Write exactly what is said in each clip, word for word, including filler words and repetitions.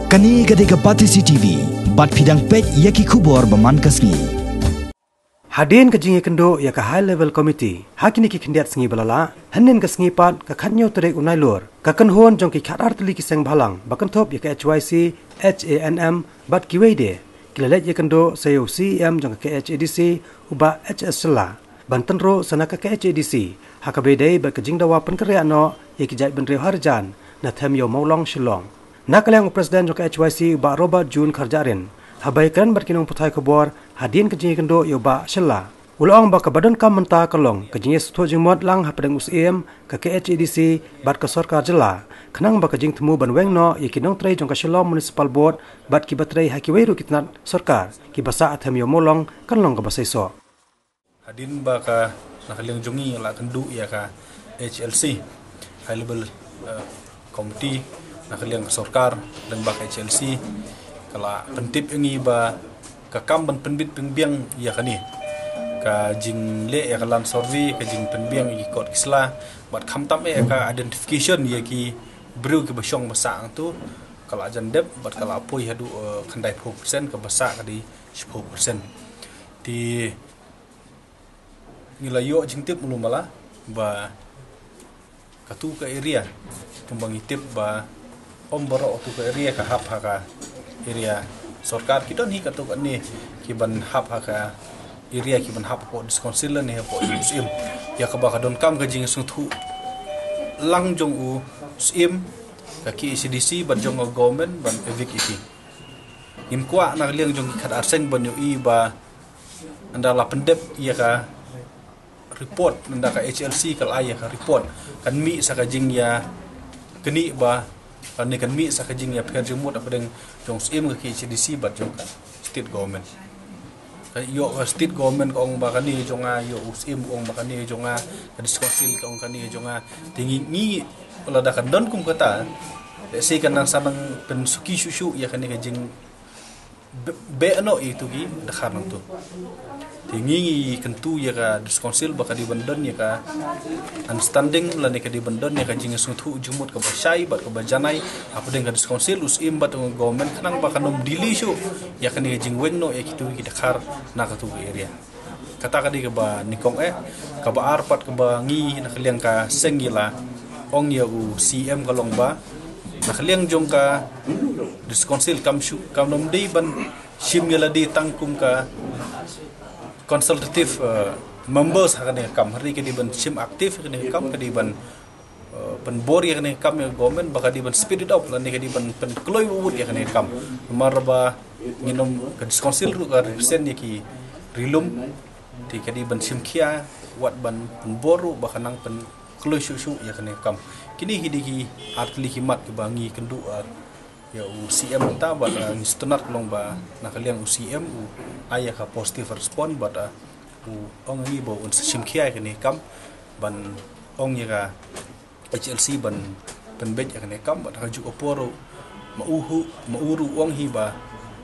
Kane ka dei ka Batesi T V, bad phi dang peit ïa ki khubor ba man ka sngi. Hadien ka jingïakynduh ïa ka High Level Committee ha kine ki khyndiat sngi ba la lah, hynnin ka sngi pat ka khatnïew tarik u Nailur, ka kynhun jong ki khatar tylli ki seng bhalang ba kynthup ïa ka H Y C, H A N M bad kiwei de, ki la leit ïakynduh sa ïa u C E M jong ka K H A D C, u Bah H S Shylla, ban tynruh sa na ka K H A D C ha kaba ïadei bad ka jingdawa pynkynriah noh ïa ki jaitbynriew ha Rjan na them ïew Mawlong Shillong. Na ka liang u President jong ka H Y C, u Bah Robert June Kharjahrin, haba ïakren bad ki nongpathai khubor hadien ka jingïakynduh ïa u Bah Shylla, u la ong ba kaba donkam mynta ka long ka jingïasngewthuh jingmut lang hapdeng u Syiem, ka K H A D C bad ka sorkar jylla, khnang ba ka jingthmu ban weng noh ïa ki nongtrei jong ka Shillong Municipal Board bad kiba trei ha kiwei ruh ki tnat sorkar kiba sah ha them ïew Mawlong kan long kaba seisoh. Hadien ba ka, na ka liang jong ngi la kynduh ïa ka H L C, High Level, eh, Committee, na ka liang ka sorkar, lyngba ka H L C, ka la pyntip ïa ngi ba ka kam ban pynbit pynbiang ïa kane, ka jingleh ïa ka land survey, ka jingpynbiang ïa ki kot ki sla, bad khamtam eh ka identification ïa ki briew kiba shong ba sah hangto, ka la jan dep bad ka la poi haduh, eh, khyndai phew percent, kaba sah ka dei shiphew percent. Te ngi la ïoh jingtip mulu mala ba katu ka area, kumba ngi tip ba ym baroh katu ka area ka hap ha ka area sorkar, ki don hi katu kane ki ban hap ha ka area, ki ban hap hapoh District Council lane hapoh Syiem. Ïa kaba ka donkam ka jingïasngewthuh lang jong u Syiem, ka K H A D C bad jong ka government ban evict ïa ki. Ngim kwah na ka liang jong ki khatar seng ban ïohi ba ynda la pyndep ïa ka report, ynda ka H L C ka la ai ïa ka report, kan mih sa ka jingïaknieh ba, lane kan mih sa ka jingïapher jingmut hapdeng jong u Syiem, ka K H A D C bad jong ka state government. Ka ïoh ka state government ka ong ba kane jong nga, ïoh u Syiem u ong ba kane jong nga, ka District Council ka ong kane jong nga. Te ngi, ngi lada kan don kum kata, let's say kan nang sa nang pynsuki shuh shuh ïa kane ka jing be-, beh noh ïa itu ki dkhar nangto. Te ngi, ngi kyntu ïa ka District Council ba ka dei ban don ïa ka understanding lane ka dei ban don ïa ka jingïasngewthuh jingmut kaba shai bad kaba janai hapdeng ka District Council, u Syiem bad u government, khnang ba kan ym delay shuh ïa kane ka jingweng noh ïa kitu ki dkhar na katu ka area. Kata ka dei kaba nyngkong eh. Kaba ar pat kaba ngi na ka liang ka seng ngi la ong ïa u Syiem ka long ba na ka liang jong ka District Council kam shu, kam nym dei ban shim ïa lade tang kum ka consultative, eh, members ha kane ka kam. Hynrei ka dei ban shim active ha kane ka kam, ka dei ban, eh, pynbor ïa kane ka kam ïa ka government ba ka dei ban speed it up lane ka dei ban pynkloi wut ïa kane ka kam. Namar ba ngi nym, ka District Council ruh ka represent ïa ki ri lum, te ka dei ban shim khia wat ban pynbor ruh ba ka nang pynkloi shuh shuh ïa kane ka kam. Kine hi dei ki artylli ki mat kiba ngi kynduh, ah, ïa u Syiem mynta bad, ah, ngi sngewtynnat ka long ba na ka liang u Syiem u ai ïa ka positive response bad, ah, u ong ïa ngi ba un sa shim khia ïa kane ka kam ban ong ïa ka H L C ban pynbeit ïa kane ka kam bad ha kajuh ka por ruh ma u ruh, ma u ruh u ong hi ba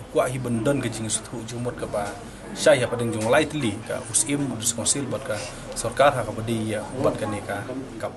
u kwah hi ban don ka jingïasngewthuh jingmut kaba shai hapdeng jong lai tylli, ka u Syiem, u District Council bad ka sorkar ha kaba dei ïa bad kane ka kam.